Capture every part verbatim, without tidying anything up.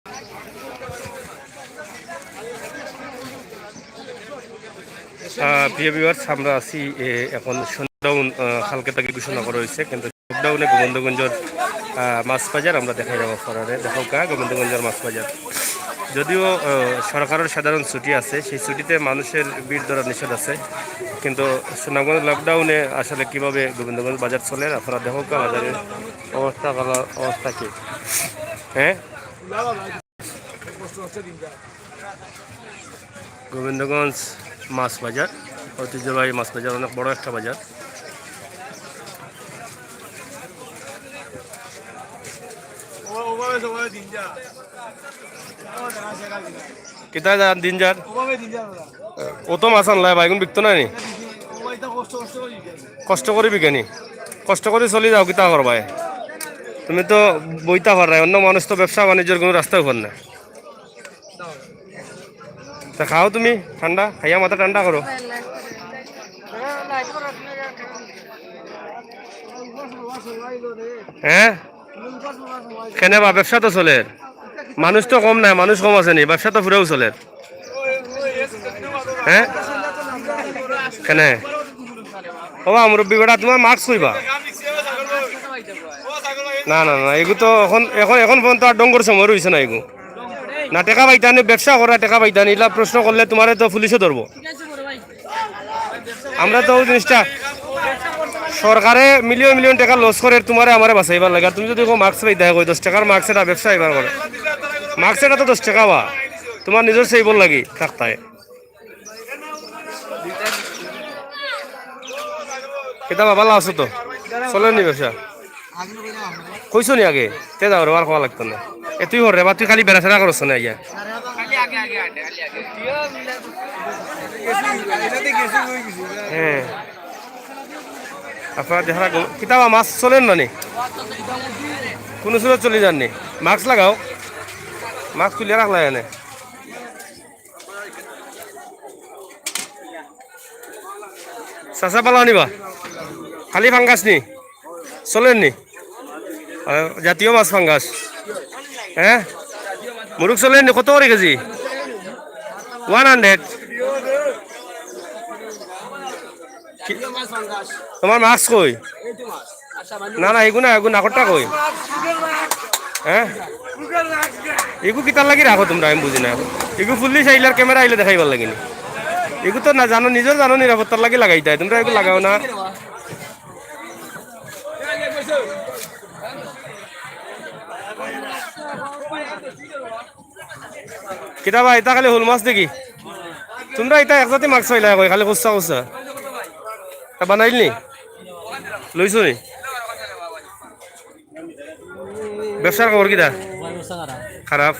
আহ, প্রিয় ভিউয়ার্স, আমরা আছি, এ, এখন শাটডাউন, আহ, কালকে থাকি ঘোষণা করা অইছে, কিন্তু লকডাউনে গোবিন্দগঞ্জর, আহ, মাছ বাজার আমরা দেখাইরাম আপনারারে। দেখউক্কা গোবিন্দগঞ্জর মাছ বাজার, যদিও, আহ, সরকারর সাধারণ ছুটি আছে, সেই ছুটিতে মানুষের ভিড় ধরা নিষেধ আছে, কিন্তু সুনামগঞ্জ লকডাউনে আসলে কিভাবে গোবিন্দগঞ্জ বাজার চলের, আপনারা দেখউক্কা বাজারের অবস্থা, ভালা অবস্থা কি, হ্যাঁ? গোবিন্দগঞ্জ মাছ বাজার, ঐতিহ্যবাহী মাছ বাজার, অনেক বড় একটা বাজার। কিতা যার দিন যার? অত মাছ আনলায় ভাই, এগুন বিকতো নায় নি? কষ্ট করি বিকে নি? কষ্ট করি চলি যাও, কিতা করবায়? তুমি তো বইতা পাররায়, অন্য মানুষ তো ব্যবসা বাণিজ্যর কুনু রাস্তা পার না। তে খাও তুমি, ঠান্ডা খাইয়া মাথা ঠান্ডা করো। হ্যাঁ, কেনে বা, ব্যবসা তো চলের, মানুষ তো কম নায়, মানুষ কম আছে নি, ব্যবসা তো পুরাউ চলের। হ্যাঁ, কেনে? ও বা, মুরব্বি বেটা, তুমার মাস্ক কই বা? না, না, না, এগু তো এখন, এখন, এখন পর্যন্ত আর ডঙ্গর সময় রইছে না এগু। না, টেকা পাইতানি, ব্যবসা করা টেকা পাইতানি, ইলা প্রশ্ন করলে তুমারে তো পুলিশে ধরবো। আমরা তো অউ জিনিসটা, সরকারে মিলিয়ন মিলিয়ন টেকা লস করের তুমারে আমারে বাঁচাইবার লাগি। আর তুমি যুদি কও মাস্ক পাইতায় কই, দশ টেকার মাস্ক এটা ব্যবসা অইবার করে। মাস্ক এটা তো দশ টেকা বা, তুমার নিজর সেভর লাগি থাকতায়। কিতা বা, ভালা আছো তো? চলের নি ব্যবসা? কইছো নি আগে? তে যাও রে, আর কওয়া লাগতো না। এ তুই হর রে বা, তুই খালি বেড়াছেড়া করছ না ইয়া। হ্যাঁ। আপনারা দেখা গো-, কিতা বা মাছ চলের না নি? কুনু সুরত চলি যার নি? মাস্ক লাগাও। মাস্ক তুলিয়া রাখলা এনে। চাচা, ভালা নি বা? খালি ফাঙ্গাস নি? চলের নি? আহ, জাতীয় মাছ ফাঙ্গাস। হ্যাঁ? মুরুগ চলের নি? কত করি কেজি? One hundred. তুমার মাস্ক কই? না, না, এগু না, এগু নাকরটা কই? হ্যাঁ? এগু কিতার লাগি রাখো তুমরা, আমি বুঝি না। এগু পুলিশ আইলে আর ক্যামেরা আইলে দেখাইবার লাগি নি। এগু তো না জানো, নিজর জানো নিরাপত্তার লাগি লাগাইতায়, তুমরা এগু লাগাও না। কিতা বা, ইতা খালি হুল মাছ দেখি। তুমরা ইতা এক জাতি মাস্ক পাইলায় কই, খালি কুচ্ছা কুচ্ছা। তা বানাইল নি? লইছো নি? ব্যবসার খবর কিতা? খারাপ।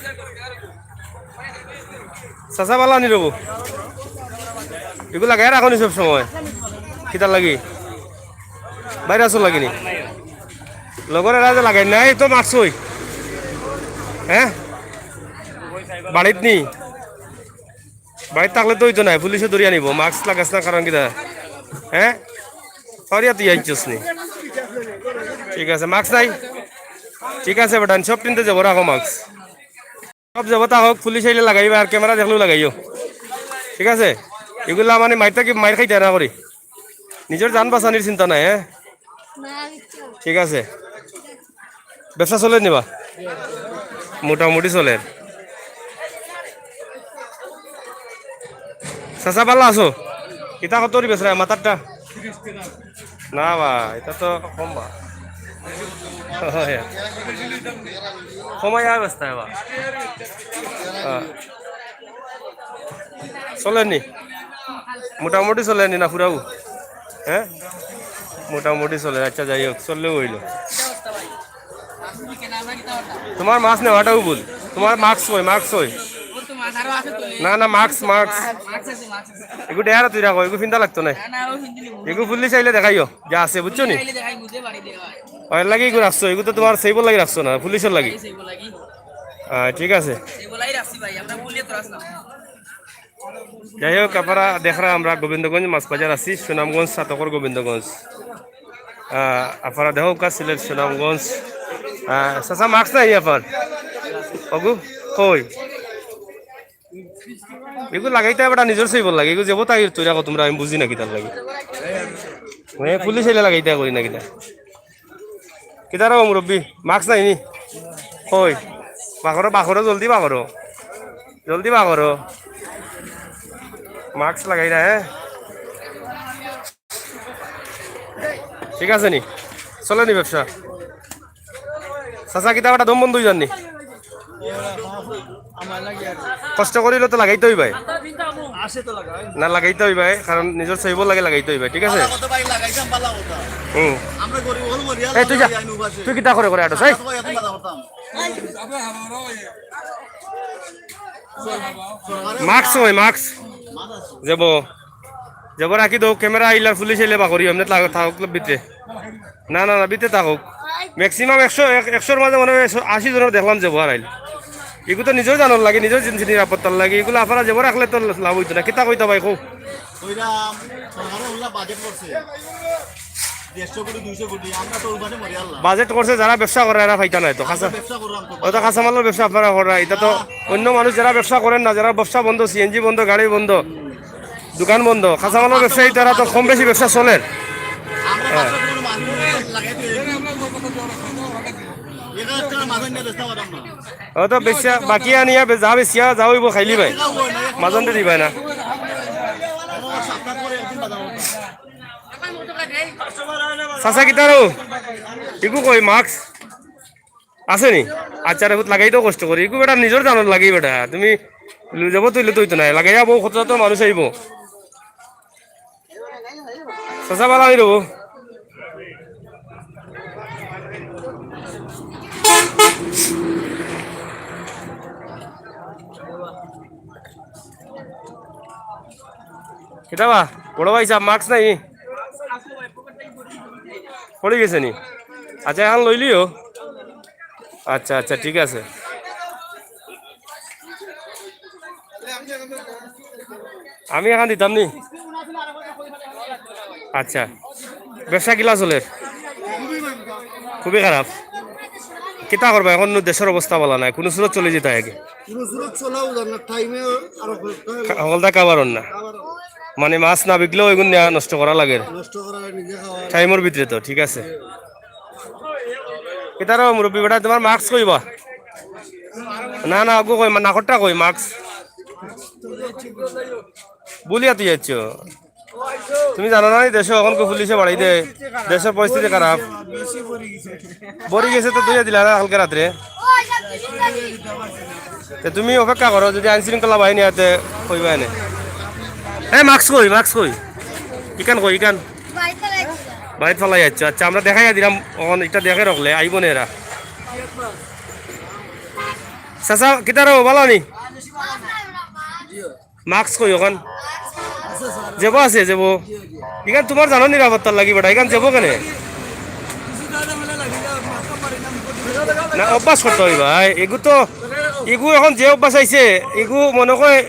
চাচা, ভালা নি রবো? এগু লাগাই রাখো নি সব সময়? কিতার লাগি? ভাইরাসর লাগি নি? লগর এরা যে লাগাই নাই তো মাস্ক কই? হ্যাঁ? বাড়িত নি? বাড়িত থাকলে তো অইতো নায়, পুলিশে ধরিয়া নিবো। মাস্ক লাগাস না কারণ কিতা? হ্যাঁ? পাউরিয়া তুই আইছস নি? ঠিক আছে, মাস্ক নাই? ঠিক আছে বেটা, সব টিনতে যাবো, রাখো মাস্ক। সব যাবো, তা হোক, পুলিশ আইলে লাগাইবা আর ক্যামেরা দেখলেও লাগাইও। ঠিক আছে? এগুলা মানে মাইর থাকি মাইর খাইতায় না করি। নিজর জান বাঁচানির চিন্তা নাই, হ্যাঁ? ঠিক আছে। ব্যবসা চলের নি বা? মোটামুটি চলের। চাচা, ভালা আছো? ইতা কত করি বেচরায় মাথারটা? না বা, ইতা তো কম বা। হয়। কমাইয়া বেচতায় বা। হ্যাঁ। চলের নি? মোটামুটি চলের নি না পুরাউ? হ্যাঁ? মোটামুটি চলের। আচ্ছা, যাই হোক, চললেউ অইলো। তুমার মাছ নেওয়াটাউ ভুল। তুমার মাস্ক কই, মাস্ক কই? না, না, মাস্ক, মাস্ক। এগু ডেহারা তুই রাখো, এগু ফিন্দা লাগতো নায়। এগু পুলিশ আইলে দেখাইও, যা আছে, বুঝছো নি? অউ এর লাগি এগু রাখছো, এগু তো তুমার সেভর লাগি রাখছো না, পুলিশর লাগি। আহ, ঠিক আছে। যাই হোক, আপনারা দেখরা আমরা গোবিন্দগঞ্জ মাছ বাজার আছি, সুনামগঞ্জ ছাতকর গোবিন্দগঞ্জ। আহ, আপনারা দেখউক্কা সিলেট সুনামগঞ্জ। আহ, চাচা, মাস্ক নাই আপনার? অগু? কই? ইগু লাগাইতা বেটা নিজর সইবর লাগি, ইগু যেবো তাই তৈরা কও তুমরা, আমি বুঝি না কিতার লাগি। এ, পুলিশ আইলে লাগাইতা করি না কিতা? কিতার ও মুরব্বি, মাস্ক নাই নি? কই? বাকরো, বাকরো, জলদি বাকরো। জলদি বাকরো। মাস্ক লাগাই না, হ্যাঁ? ঠিক আছে নি? চলে নি ব্যবসা? চাচা, কিতা বেটা দম বন্ধ অই যার নি? কষ্ট করিলে তো লাগাইতে অইবায়। না, লাগাইতে অইবায়, কারণ নিজর সইবর লাগি লাগাইতে অইবায়, ঠিক আছে? হুম। এই তুই যা, তুই কিতা করে করে আটো, এই? মাস্ক কই, মাস্ক? যেবো, যেবো রাখি দেও, ক্যামেরা আইলে আর পুলিশ আইলে বাকরি, এমনে থাক-, থাকুক ভিতরে। না, না, না, ভিতরে থাকুক। ম্যাক্সিমাম একশো, এক-, একশোর মাঝে মনে হয় একশো আশি জনর দেখলাম যেবো হারাইল। ইগু তো নিজর জানর লাগি, নিজর জিনিস নিরাপত্তার লাগি, ইগুলা আফারা যেবো রাখলে তো লাভ অইতো না। কিতা কইতা ভাই, কও? কইরাম, সরকারে ওগুলা বাজেট করছে। দেড়শো কোটি, দুইশো কোটি, আমরা তো ওই পাশে মরি আল্লাহ। বাজেট করছে, যারা ব্যবসা করে এরা পাইতা নায় তো। আমরা কাঁচা, ব্যবসা করলাম তো। ওই তো কাঁচা মালর ব্যবসা আপনারা করা, ইটা তো অন্য মানুষ যারা ব্যবসা করেন না, যারা ব্যবসা বন্ধ, সিএনজি বন্ধ, গাড়ি বন্ধ, দোকান বন্ধ, কাঁচা মালর ব্যবসায়ী তারা তো কম বেশি ব্যবসা চলের। আমরা হ্যাঁ। পাঁচশো কোনো মানুষ লাগাই দিয়ে এখানে একটা মাথা নিয়ে ব্যস্ত হতাম না। ও তো বেশি বাকি আনিয়া বে-, যা বেশিয়া যা অইবো খাইলি ভাই, মাঝানতে দিবায় না। সাপ্তাহ পরে একদিন বাজার হতো। চাচা কিতারো? ইগু কই মাস্ক? আছে নি? আচ্ছা রে, লাগাই দেও কষ্ট করি। ইগু বেটা নিজর জানর লাগি বেটা। তুমি লু যাবো তুইলে তুই তো নাই। লাগাইয়া বউ কত তো মানুষ আইবো। চাচা বালা আই রবো। কিতা বা? বড় ভাই সাহেব, মাস্ক নাই? পড়ি গেছে নি? আচ্ছা, এখন লইলিও। আচ্ছা, আচ্ছা, ঠিক আছে। আমি এখন দিতাম নি। আচ্ছা, ব্যবসা কিলা চলের? খুবই খারাপ। কিতা করবা এখন? দেশর অবস্থা বালা নাই, কুনু সুরত চলি যেতা আগে। কুনু সুরত চলাও যায় না, টাইমে আরো হকলতা খাবার না। মানে মাছ না বিকলেও এগুন নেয়া নষ্ট করা লাগে। নষ্ট করা লাগে, নিজে খাওয়া। টাইমর ভিতরে তো ঠিক আছে। কিতারো মুরব্বি বেটা, তোমার মাস্ক কই বা? না, না, ওগো কই, মা-, নাকরটা কই মাস্ক? বলিয়া তুই যাচ্ছ। তুমি জানো না, এই দেশে এখন কো পুলিশে বাড়াই দেয়, দেশের পরিস্থিতি খারাপ। বড়ি গেছে তো তুই দিলা না কালকে রাত্রে। তে তুমি অপেক্ষা করো, যদি আইন শৃঙ্খলা বাহিনী আতে কইবা এনে। এ, মাস্ক কই, মাস্ক কই? ইকান কই, ইকান? বাড়িত ফালাই যাচ্ছ। আচ্ছা, আমরা দেখাইয়া দিলাম, অখন ইটা দেখে রাখলে আইব না এরা। চাচা, কিতারো, বালা নি? মাস্ক কই অখন? যেবো আছে, যেবো। ইখান তোমার জানো নিরাপত্তার লাগি বেটা, ইখান যেবো কেনে? না, অভ্যাস করতে অইবা ভাই। এগু তো, এগু অখন যে অভ্যাস আইছে, এগু মনে কয়,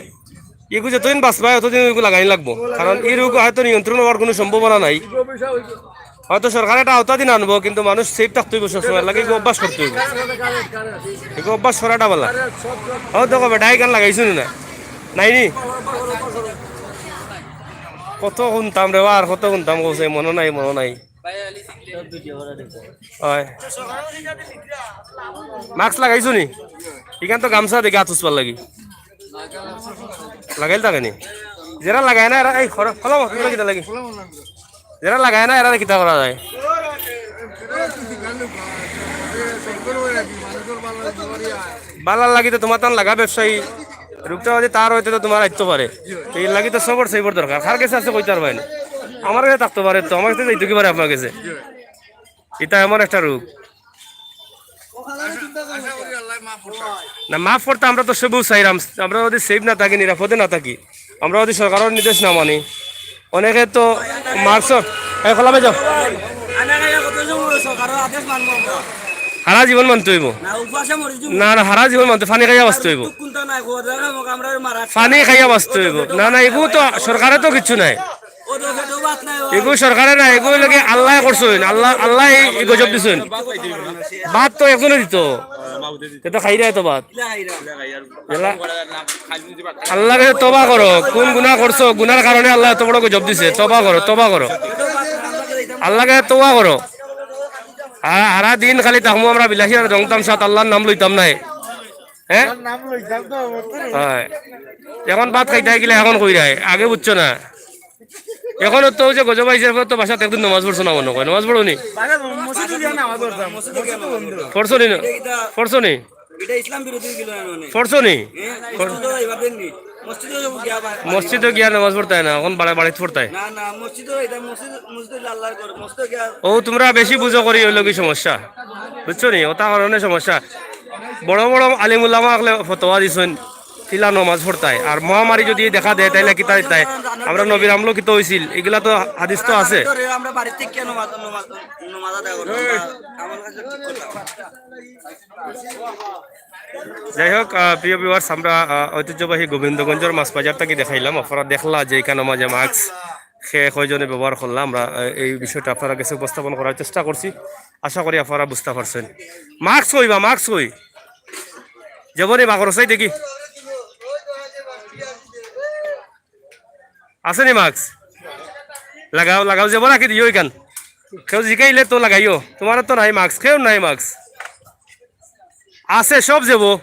এগু যতদিন বাঁচবায়, অতদিন এগু লাগানি লাগবো। কারণ এই রোগ হয়তো নিয়ন্ত্রণ হওয়ার কোনো সম্ভাবনা নাই। হয়তো সরকার একটা আওতা দিন আনবো, কিন্তু মানুষ সেফ থাকতে অইব সবসময়, লাগে এগু অভ্যাস করতে অইব। এগু অভ্যাস করাটা বালা। ও দেখো বেটা, ইখান লাগাইছো না? নাই নি? কত শুনতাম রে বা, আর কত শুনতাম, কইছে মনো নাই, মনো নাই। অয়। মাস্ক লাগাইছো নি? ইখান তো গামছা দেখি আতুস পার লাগি। লাগাইল থাকে নি? যেরা লাগায় না, এরা, এই, খোলা, খোলা মাথা, খোলা কিতা লাগি? যেরা লাগায় না, এরা কিতা করা যায়? বালার লাগি তো তোমার তান লাগা ব্যবসায়ী, রোগটা যদি তার অইতে তো তোমার আইতো পারে। তো এর লাগি তো সবর সেইবর দরকার। কার গেছে আছে কইতে পারবায় না। আমার গেছে থাকতে পারে তো, আমার গেছে যাইতো কি পারে আপনার গেছে। ইটা এমন একটা রোগ। না, মাফ করতে আমরা তো সবউ চাইরাম। আমরা যদি সেফ না থাকি, নিরাপদে না থাকি, আমরা যদি সরকারের নির্দেশ না মানি, অনেকে তো মার্কস, এই খোলা মেজো। সারা জীবন মানতে অইব। না, না, সারা জীবন মানতে, পানি খাইয়া বাঁচতে অইব। পানি খাইয়া বাঁচতে অইব। না, না, এগু তো সরকারে তো কিচ্ছু নাই। এগু সরকারে না, এগু লাগে আল্লায় করছইন, আল্লাহ, আল্লায় এই, এই গজব দিছইন। ভাত তো একজনে দিত। তে তো খাইরায় তো ভাত। এলা, আল্লাহর কাছে তওবা করো। কোন গুনাহ করছো? গুনার কারণে আল্লায় এত বড় গজব দিছে। তওবা করো, তওবা করো। আল্লাহর কাছে তওবা করো। আর হারা দিন খালি থাকমু আমরা বিলাসিতায় রং তামশাত, আল্লাহর নাম লইতাম নায়। হ্যাঁ? নাম লইতাম তো, বুঝছো নি? হয়। এখন ভাত খাইতায় গেলে এখন কইরায়, আগে বুঝছো না। এখন তো ওই যে গজব আইছে, এরপর তো বাসাত একদিন নামাজ পড়ছো না মনে হয়, নামাজ পড়ো নি? বাসাত মসজিদো গিয়া নামাজ পড়তাম, মসজিদো গিয়া মসজিদ তো বন্ধ। পড়ছো নি না? পড়ছো নি? এটা ইসলাম বিরোধী গেল না মানে। পড়ছো নি? হ্যাঁ, পড়- মসজিদো এভাবে নি। মসজিদো গিয়া বা-, মসজিদো গিয়া নামাজ পড়তায় না, এখন বাড়া-, বাড়িত পড়তায়। না, না, মসজিদো এটা মসজিদ, মসজিদ হইলে আল্লাহর ঘর, মসজিদো গিয়া ও, তোমরা বেশি বুঝো করি অইলো গি সমস্যা, বুঝছো নি? ওটা কারণে সমস্যা। বড় বড় আলিম উলামা অকলে ফতোয়া দিছইন, কিলা নামাজ পড়তায়। আর মহামারী যদি দেখা দেয়, তাইলে কিতা দিতায়? আমরা নবীর আমলো কিতা অইছিল? এগুলা তো হাদিস তো আছে। আমরা বাড়িতে কেন নামাজ, নামাজ, নামাজ আদায় করবো? আমরা আমার কাছে ঠিক কথা। যাই হোক, আহ, প্রিয় ভিউয়ার্স, আমরা, আহ, ঐতিহ্যবাহী গোবিন্দগঞ্জর মাছ বাজার থাকি দেখাইলাম। আপনারা দেখলা যে এখানো মাঝে মাস্ক কে কয়জনে ব্যবহার করলা, আমরা, আহ, এই বিষয়টা আপনারার গেছে উপস্থাপন করার চেষ্টা করছি। আশা করি আপনারা বুঝতা পারছইন। মাস্ক কই বা, মাস্ক কই? যাবো নি বা করছাই দেখি। আছে নি মাস্ক? লাগাও, লাগাও, যাবো রাখি দিও ইখান। কেউ জিকাইলে তো লাগাইও। তোমার তো নাই মাস্ক, কেউ নাই মাস্ক। আছে, সব যাবো,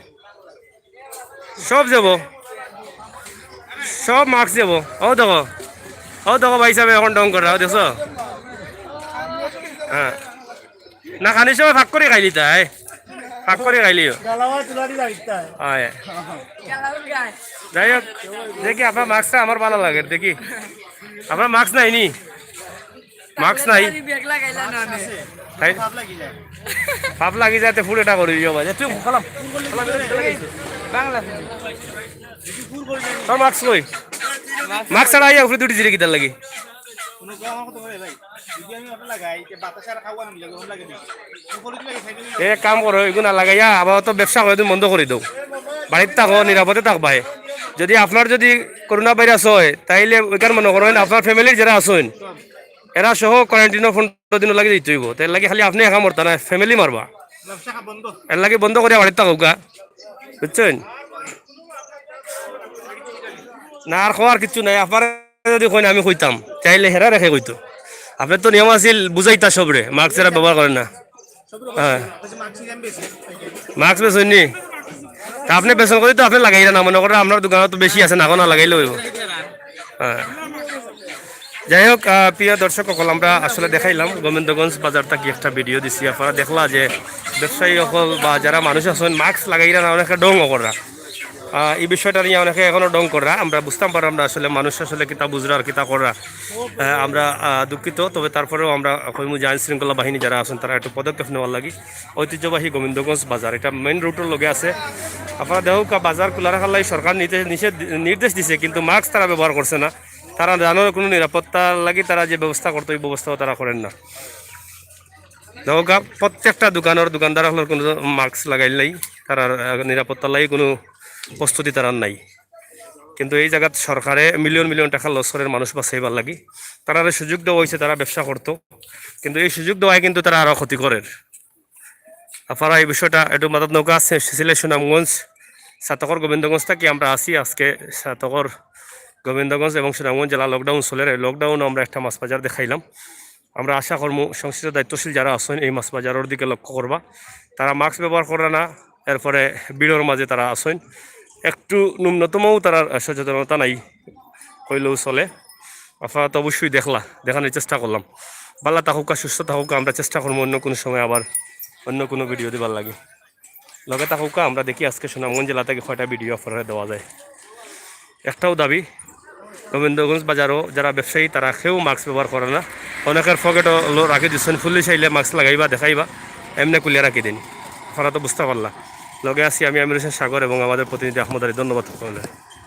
সব যাবো, সব মাস্ক যাবো। ও দেখো, ও দেখো ভাই সাহেব এখন ঢং কররা, ও দেখছো? হ্যাঁ, না খানির সময় ফাঁক করি খাইলিতায়, ফাঁক করি খাইলিও। গালাওয়া তুলারি লাগতায়। হয়। যাই হোক, দেখি আপনার মাস্কটা আমার ভালা লাগে, দেখি আপনার মাস্ক নাই নি? মাস্ক নাই? তাই? পাপ লাগি যাতে ফুল এটা করি দিও ভাই। তুই খালাম। তোর মাস্ক কই? মাস্ক ছাড়া আইয়া উপরে দুটি জিরে কিতার লাগি? এ এক কাম করো, এগুন না লাগাইয়া আবার তো ব্যবসা করে দিন, বন্ধ করি দেও। বাড়িত থাকো, নিরাপদে থাকবায়। যদি আপনার যদি করোনা ভাইরাস হয়, তাইলে ওইখান মনে করেন আপনার ফ্যামিলির যারা আছেন, এরা সহ কোয়ারেন্টাইনও পনেরো দিন লাগি দিতে হইব। তার লাগি খালি আপনি একা মরতা না, ফ্যামিলি মারবা। ব্যবসা বন্ধ। এর লাগি বন্ধ করিয়া বাড়িত থাকউক্কা, বুঝছেন? না, আর কওয়ার কিচ্ছু নাই। আপনারা যদি কইন আমি কইতাম, চাইলে হেরা রেখে কইতো। আপনার তো নিয়ম আছিল বুঝাইতা সবরে, মাস্ক এরা ব্যবহার করেন না। হ্যাঁ। মাস্ক বেচইন নি? তা আপনি বেচইন করি তো আপনি লাগাইরা না, মনে করেন আপনার দোকানো তো বেশি আছে না, এখন না লাগাইলে অইব। হ্যাঁ। যাই হোক, আহ, প্রিয় দর্শক অকল, আমরা আসলে দেখাইলাম গোবিন্দগঞ্জ বাজার থাকি একটা ভিডিও দিছি। আপনারা দেখলা যে ব্যবসায়ী অকল বা যারা মানুষ আছেন মাস্ক লাগাইরা না, অনেকে ঢং কররা। আহ, এই বিষয়টা নিয়ে অনেকে এখনো ঢং কররা। আমরা বুঝতাম পারলাম না আসলে মানুষ আসলে কিতা বুঝরা আর কিতা কররা। আহ, আমরা, আহ, দুঃখিত, তবে তারপরেও আমরা কইমু যে আইন শৃঙ্খলা বাহিনী যারা আছেন তারা একটু পদক্ষেপ নেওয়ার লাগি। ঐতিহ্যবাহী গোবিন্দগঞ্জ বাজার, এটা মেইন রোডের লগে আছে। আপনারা দেখউক্কা, বাজার খোলা রাখার লাগি সরকার নিতে নিষেধ, নির্দেশ দিছে, কিন্তু মাস্ক তারা ব্যবহার করছে না। তারা জানো কোনো নিরাপত্তার লাগি তারা যে ব্যবস্থা করতো, এই ব্যবস্থাও তারা করেন না। দেখউক্কা, প্রত্যেকটা দোকানের দোকানদার অকলর কোনো মাস্ক লাগাইল নাই, তারার, আহ, নিরাপত্তার লাগি কোনো প্রস্তুতি তারার নাই। কিন্তু এই জাগাত সরকারে মিলিয়ন মিলিয়ন টাকা লস করের মানুষ বাঁচাইবার লাগি। তারারে সুযোগ দেওয়া হইছে, তারা ব্যবসা করতো, কিন্তু এই সুযোগ দেওয়ায় কিন্তু তারা আরো ক্ষতি করের। আপনারা এই বিষয়টা একটু মাথাত নেউক্কা। সি-, সিলেট সুনামগঞ্জ ছাতকর গোবিন্দগঞ্জ থাকি আমরা আছি। আজকে ছাতকর গোবিন্দগঞ্জ এবং সুনামগঞ্জ জেলা লকডাউন চলের। এই লকডাউনও আমরা একটা মাছ বাজার দেখাইলাম। আমরা আশা করমু সংশ্লিষ্ট দায়িত্বশীল যারা আছেন এই মাছ বাজারের দিকে লক্ষ্য করবা। তারা মাস্ক ব্যবহার কররা না, এরপরে ভিড়ের মাঝে তারা আছেন, একটু ন্যূনতমও তারা সচেতনতা নাই কইলেও চলে। আপনারা তো অবশ্যই দেখলা, দেখানোর চেষ্টা করলাম। ভালা থাকউক্কা, সুস্থ থাকউক্কা, আমরা চেষ্টা করমু অন্য কোনো সময় আবার অন্য কোনো ভিডিও দিবার লাগি। লগে থাকউক্কা, আমরা দেখি আজকে সুনামগঞ্জ জেলা থাকি কয়টা ভিডিও আপনারারে দেওয়া যায়। একটাউ দাবি, গোবিন্দগঞ্জ বাজারও যারা ব্যবসায়ী তারা কেউ মাস্ক ব্যবহার করে না, অনেকের পকেটও লো-, রাখি দিচ্ছেন। পুলিশ আইলে মাস্ক লাগাইবা, দেখাইবা, এমনে খুলিয়া রাখি দিন। আপনারা তো বুঝতা পারলা। লগে আছি আমি আমির হোসেন সাগর এবং আমাদের প্রতিনিধি আহমদ আলী। ধন্যবাদ সকলরে।